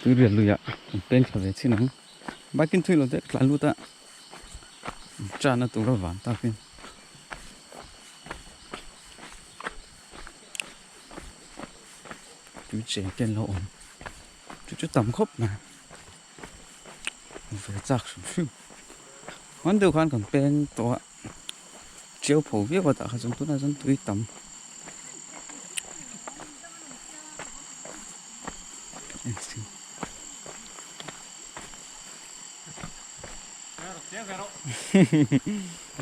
Tuirial luiah kan peng thla ve chin ang. Bike in thui lo te ka tlan lut a, chana tur a van takin. Tui cheng te an lo awm, chu chu tam khawp mai, ve chak hrim hrim. Hman deuh khan kan peng tawh a, chiau pho viau a tah kha chuan tunah chuan tui tam.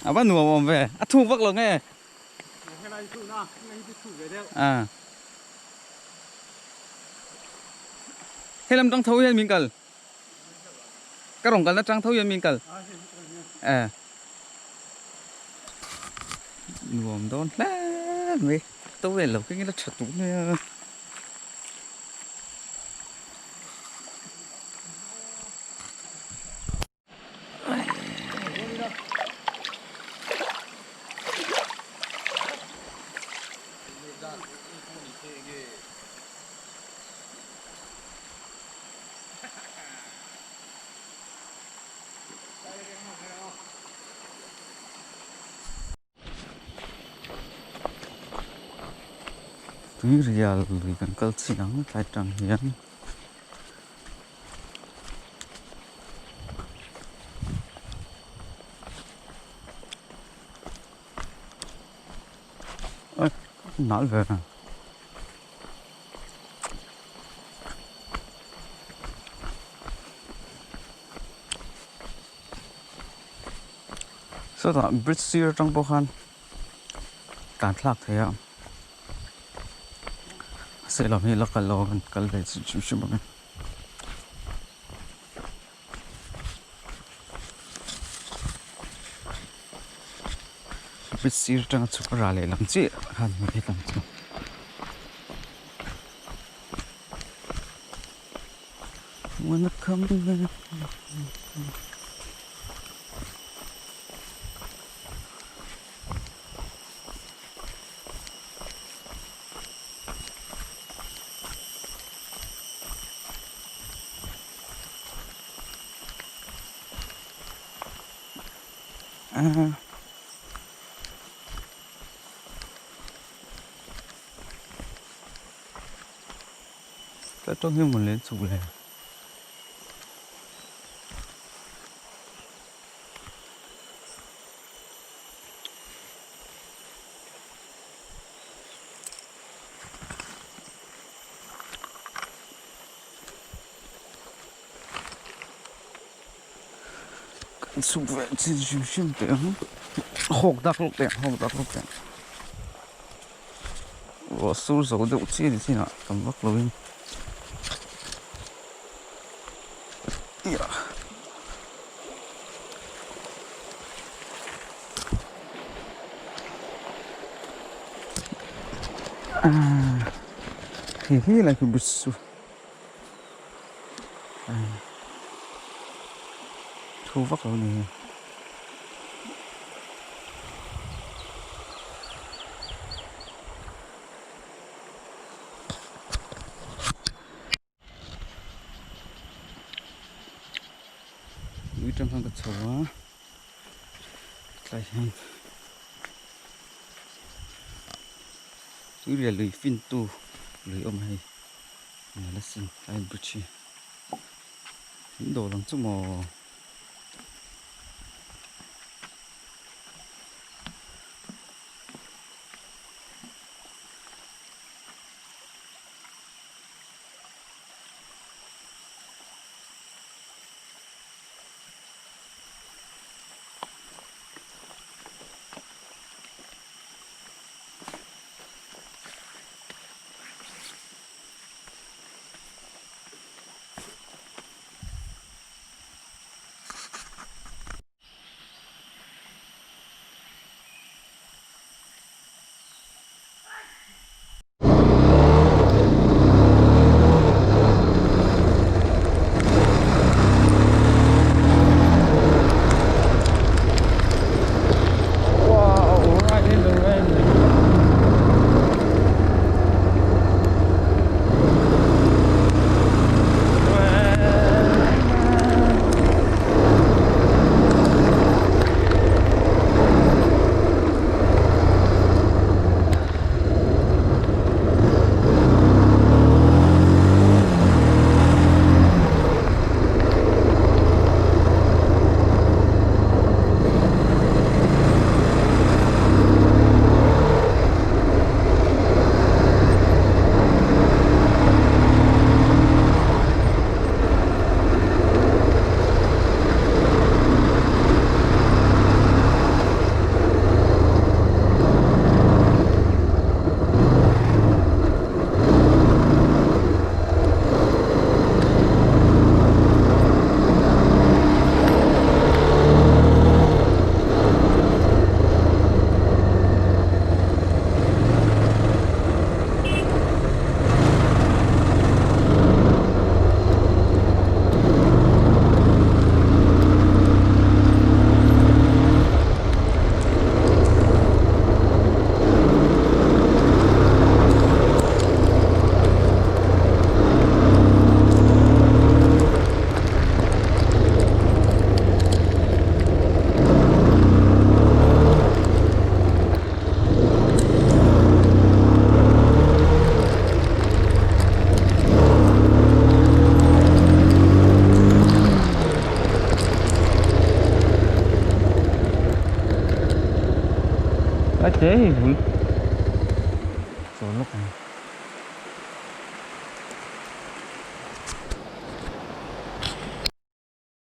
A va nuam awm ve, a thuk vak lo nge? À. Hei lam tang tho hian min kal. Ka rawn kalna tang tho hian min kal. À. Nuam dawn hle mai. To vel lo keng ila tha tur mai a. Tui rial lui kan kal chin ang tlai tang hian. Oi nal ve a. Sawtah bridge sir atang pawh khan tlan thlak thei a mahse lam hi la kal lo a kan kal ve chhin hrim hrim ang e. Bridge sir atanga chhuk a rah leh lam chiah khan hmu thei ang chu. Wanna come back. Ah. Ka tawng hi mawn leh chuk le. Kan chhuk ve chin hrim hrim teh ang. Hawk dak lawk teh ang, hawk dak lawk teh ang. Ruah sur zo deuh chian ni chinah tam vak lovin hei hi lai khi bridge chu thu vak lo a ni hei. Ui tang khan ka chho a tlai hian tui leh lui fin tu lui awm hei nal asin tlai bridge hi in dawr ang chu maw. He hei bul. Chawl lawk ang.